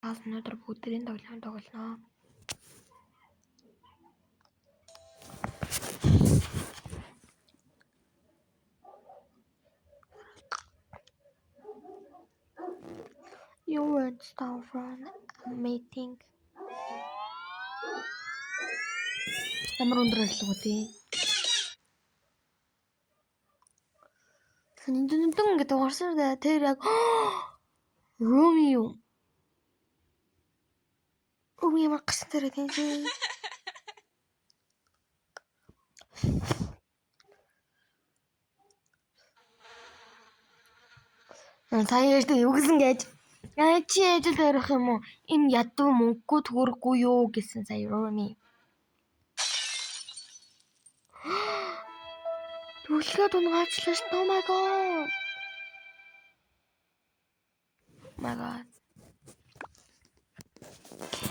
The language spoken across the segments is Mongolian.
Та өнөөдөр бүгдээрийн тоглоом тоглоно. You weren't stop from a meeting. Ямар өндөр орлого тий. Нүдэн гэдэг гарсан дээ. Тэр яг Romeo. Өө ямар гасан дээр тийм чи. Сая ярьдаг юу гэсэн гэж. Яа чи ажилд орох юм уу? Энэ ядуу мөнгөгүй төгөргүй юу гэсэн сая Romeo. Түлхээд унгаачлаа ш. Oh my god. My god.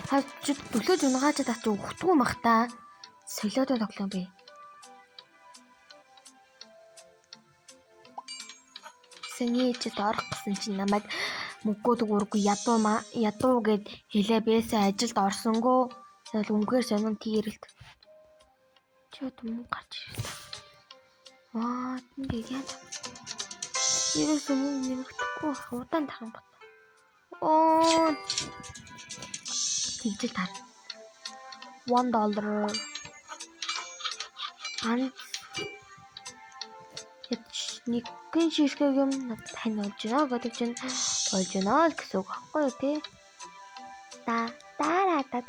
Хаа чи түлхээд унгаачаад авч өгдөггүй мах та. Солиодоо тоглоом би. Сэний ээжэд орох гэсэн чинь намайг мөнгөгүй төгөргүй ядуу ма ядуу гэд хэлээ бээсэ ажилд орсонгүй. Тэгэл үнэхээр сонин тийрэлт. Чи одоо мөнгө гарч ирлээ. Аа ингээд яаж Ерөөсөө мөнгө нэмэгдэхгүй байх удаан таран бат. Оо тэгжэл тар. 1 доллар. Ганц нэгэн ширхэг юм надад тань болж байна гэдэг чинь болж байна л гэсэн үг байхгүй юу тий? Та дараа та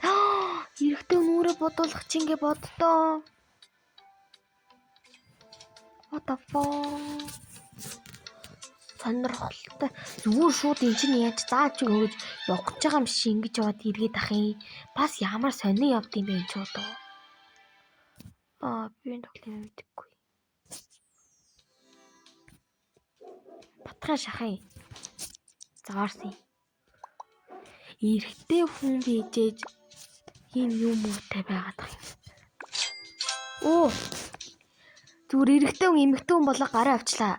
эрэгтэй нүрэ бодуулах чи ингэ боддоо. What the fuck? Сонирхолтой. Зүгээр шууд эн чинь яаж зааж өгөөж явах гэж байгаа юм шиг ингэж яваад эргээд ах юм. Бас ямар сонин явд юм бэ энэ ч одоо. Аа би энэ тоглоом мэдэхгүй. Батраа шахаа. Заарсан. Эрэгтэй хүн бийжээж ийм юм уутай байгаад байгаа юм. Оо. Зүгээр эрэгтэй хүн эмэгтэй хүн болоо гараа авчлаа.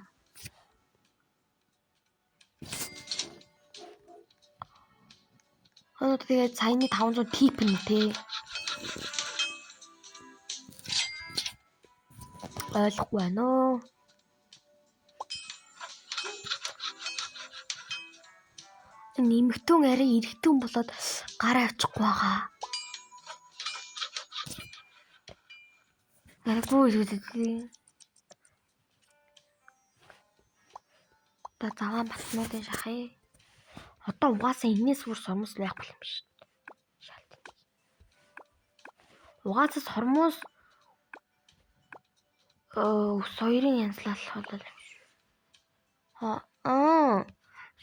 Одоо тэгээд саяны 500 тип нь те. Ойлгохгүй байна уу? Энэ эмэгтэй хүн арай эрэгтэй хүн болоод гараа авчихгүй байгаа. Арайгүй шүү дээ. Одоо заваан батнуудын шахъя. Одоо угаасаа энэс бүр сормос байхгүй юм шиг. Шалт. Угаасаа сормоос ус хоёрын янзлал болол юм шүү. Аа.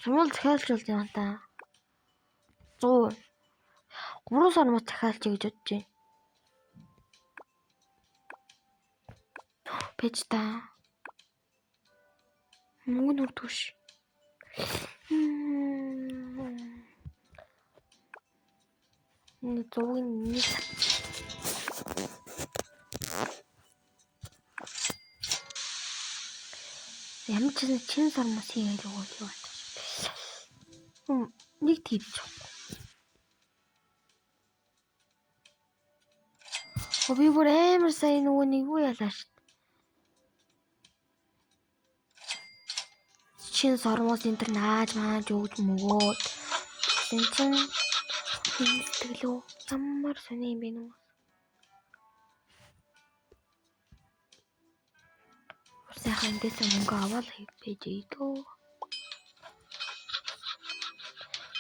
Сормол захиалж бол юм та. 100. 3 сормоос захиалж гэж бодож байна. Пэж та. Мөнгө нүрдгүш. Нэг 100-ын нэг ямар ч гэсэн чин сормоос хийгээл өгөөл юу байна. Нэг тийж чадахгүй. Би бүр амар сайн нөгөө нэг юу ялаа шүү. Чин сормоос энэ төр нааж мааж өгж мөгөөд тэгсэн чинь энэ сэтгэлөө ямар сони юм бэ нү. Сайхан эндээс мөнгө аваад байж идөө.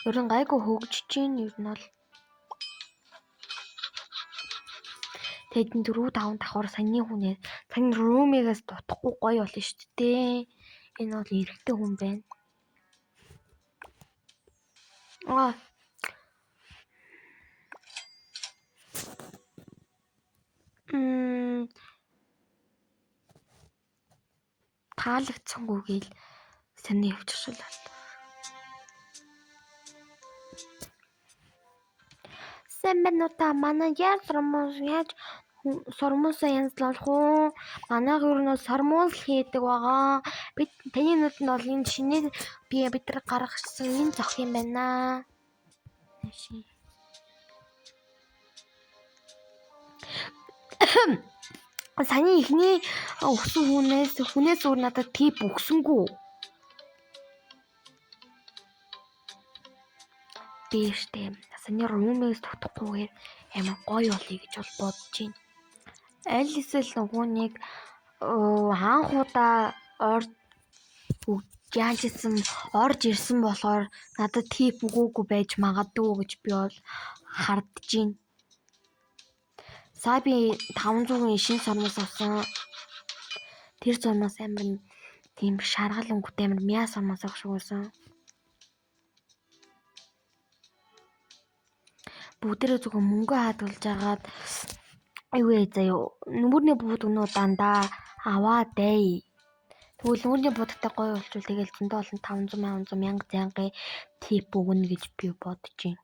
Ер нь гайгүй хөгжиж чинь ер нь бол тэгэд 4 5 давхар саяны хүнээ саяны румигаас дутахгүй гоё болно шүү дээ. Энэ бол эрэгтэй хүн байна. Аа. Таалагдсангүй гээл сони явчихшил бол. Сайн байна уу та манай яаж сормоос яаж сормоосоо янзлуулах уу? Манайх ер нь бол сормоос л хийдэг байгаа. Бид таны нүдэнд бол энэ шинээр би бид нар гаргасан энэ зох юм байна. Ши. Саяны эхний өгсөн хүнээс өөр надад tip өгсөнгүү. Би штэ саяны room-ээс тогтохгүйгээр амар гоё болъё гэж бол бодож байна. Аль эсвэл нөгөө нэг анх удаа яаж исэн орж ирсэн болохоор надад tip өгөөгүй байж магадгүй гэж би бол хардж байна. Сая би 500-ийн шинэ сормуус авсан. Тэр сормуус амар тийм шаргал өнгөтэй амар мяа сормуус авах шиг байсан. Бүгдээрээ зөвхөн мөнгө хадгалж агаад юу ээ заяа нүмерний буудагнууд дандаа аваад ээ. Тэгвэл нүмерний буудагтай гоё болчвол тэгэл зөндөө олон 500 500 1000 зянгийн tip өгнө гэж би бодож байна.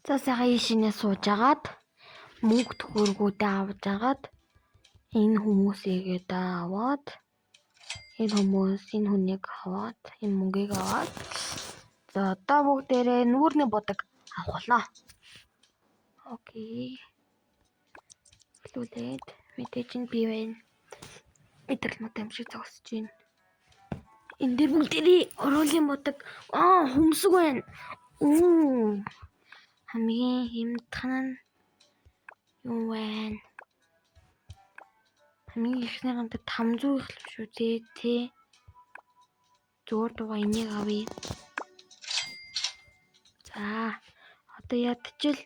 За сайхан ийшээ сууж агаад мөнгө төхөөргүүдээ авч агаад энэ хүмүүсийгээ аваад энэ хүмүүс энэ хүнийг аваад энэ мөнгийг аваад за одоо бүгдээрээ нүүрний будаг авах болно. Okay. Эхлүүлээд мэдээж энэ би байна. Мэдрэл мод юм шиг зогсож байна. Энэ дээр бүгдээрээ уруулын будаг хөмсөг байна. Үу. Хамгийн хямдхан нь юу вэ? Хамгийн ихнийхэн дээр 500 их л шүү дээ тий. Зүгээр дугаа энийг авъя. За одоо ядчил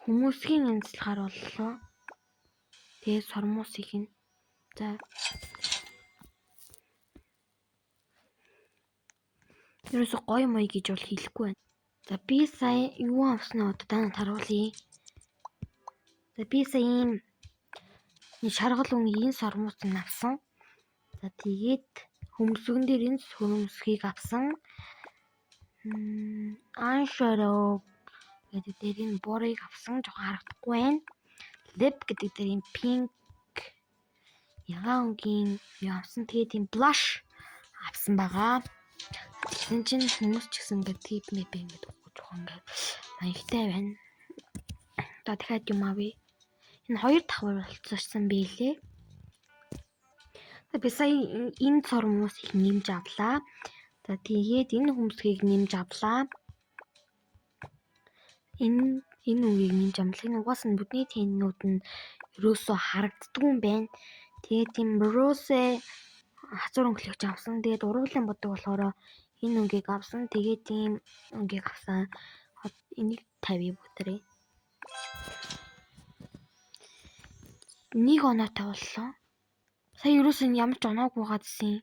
хүмүүсийн янзлахаар боллоо. Тэгээ сормуус их нь. За. Ерөөсө гоё моё гэж бол хэлэхгүй байна. За би сая юу авснаа одоо та нарт харуулъя. За би сая ийм шаргал өнгийн энэ сормуус нь авсан. За тэгээд хөмсгөн дээр энэ хөмсгийг авсан. Eyeshadow гэдэг дээр энэ буурыг авсан. Жоохон харагдахгүй байна. Lip гэдэг дээр энэ pink ягаан өнгийн юу авсан. Тэгээд тийм blush авсан байгаа. Тэгсэн чинь хүмүүс ч гэсэн ингээд tip мэп ингээд өгөхгүй жоохон ингээд маягтай байна. Одоо дахиад юм авъя. Энэ хоёр давхар болцсон бэлээ. Би сая энэ сормуус их нэмж авлаа. За тэгээд энэ хөмсгийг нэмж авлаа. Энэ үгийг нэмж авлаа. Энэ угаас нь бүдний тэннүүд нь ерөөсөө харагддгүй юм байна. Тэгээд тийм rose хацуур өнгөлөгч авсан. Тэгээд уруулын будаг болохоор энэ өнгийг авсан. Тэгээд ийм өнгийг авсан. Энийг тавья бүгдээрээ. Нэг оноотой боллоо. Сая ерөөсөө ямар ч оноогүй гадсан.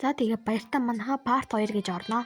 За тэгээ баяртай манайха part 2 гэж орно.